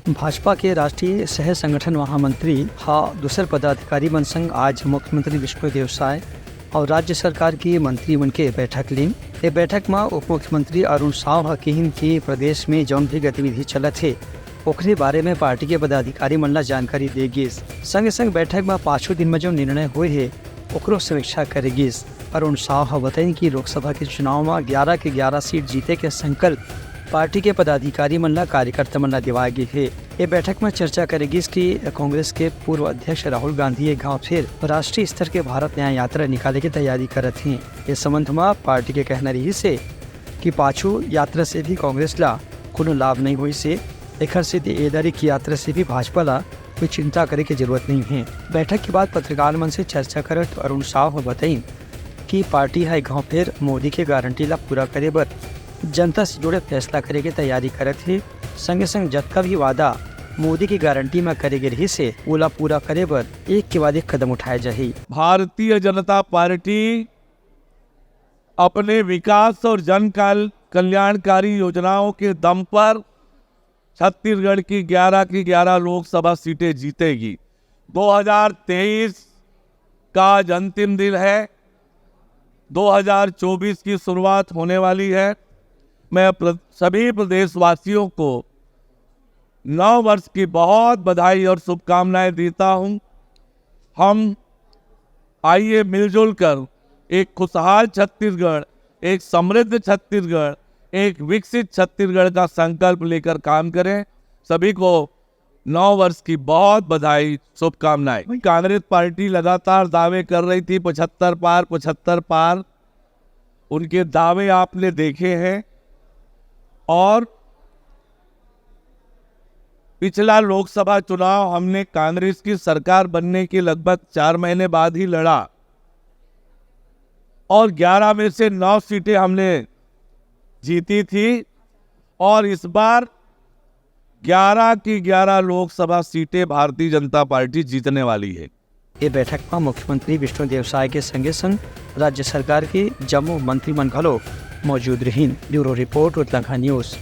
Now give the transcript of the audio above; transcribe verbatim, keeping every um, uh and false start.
भाजपा के राष्ट्रीय सह संगठन महामंत्री ह दूसर पदाधिकारी मन संग आज मुख्यमंत्री विष्णुदेव साय अउ राज्य सरकार के मंत्री मन के बैठक लीन। ए बैठक म उप मुख्यमंत्री अरुण साव ह किहिन कि प्रदेश में जौन भी गतिविधि चलत हे, ओकरे बारे में पार्टी के पदाधिकारी मन ला जानकारी दे गिस। संगे संग बैठक म पाछू दिन म जौन निर्णय होए हे, ओकरो समीक्षा करे गिस। अरुण साव ह बताइन कि लोकसभा के चुनाव म ग्यारा के ग्यारा सीट जीते के संकल्प पार्टी के पदाधिकारी मन ला, कार्यकर्ता मन ला देवाय गे हे। ए बैठक म चर्चा करे गिस कि कांग्रेस के पूर्व अध्यक्ष राहुल गांधी एक घांव फेर राष्ट्रीय स्तर के भारत न्याय यात्रा निकाले के तैयारी करत हें। ए संबंध म पार्टी के कहना रिहिस हे कि पाछू यात्रा से भी कांग्रेस ला कोनो लाभ नइ होइस हे। एखर सेती ए दरी की यात्रा से भी भाजपा ला कोई चिंता करे के जरूरत नइ हे। बैठक के बाद पत्रकार मन से चर्चा करत अरुण साव ह बताइन कि पार्टी ह एक घांव फेर मोदी के गारंटी ला पूरा करे बर जनता से जुड़े फैसला करे के तैयारी करत हे। संगे संग जतका भी वादा मोदी के गारंटी म करे गे रिहिस हे, ओला पूरा करे बर एक के बाद एक कदम उठाए जाही। भारतीय जनता पार्टी अपने विकास और जन काल-, कल्याणकारी योजनाओं के दम पर छत्तीसगढ़ की ग्यारह की ग्यारह लोकसभा सीटें जीतेगी। दो हज़ार तेईस का आज अंतिम दिन है, दो हज़ार चौबीस की शुरुआत होने वाली है। मैं प्र-, सभी प्रदेशवासियों को नव वर्ष की बहुत बधाई और शुभकामनाएं देता हूं। हम आइए मिलजुल कर एक खुशहाल छत्तीसगढ़, एक समृद्ध छत्तीसगढ़, एक विकसित छत्तीसगढ़ का संकल्प लेकर काम करें। सभी को नव वर्ष की बहुत बधाई, शुभकामनाएं। कांग्रेस पार्टी लगातार दावे कर रही थी, पचहत्तर पार, पचहत्तर पार। उनके दावे आपने देखे हैं और पिछला लोकसभा चुनाव हमने कांग्रेस की सरकार बनने के लगभग चार महीने बाद ही लड़ा और ग्यारह में से नौ सीटें हमने जीती थी और इस बार ग्यारह की ग्यारह लोकसभा सीटें भारतीय जनता पार्टी जीतने वाली है। ए बैठक म मुख्यमंत्री विष्णुदेव साय के संगे संग राज्य सरकार के जम्मो मंत्री मन घलो मौजूद रहिन। Bureau report, Utlangha news.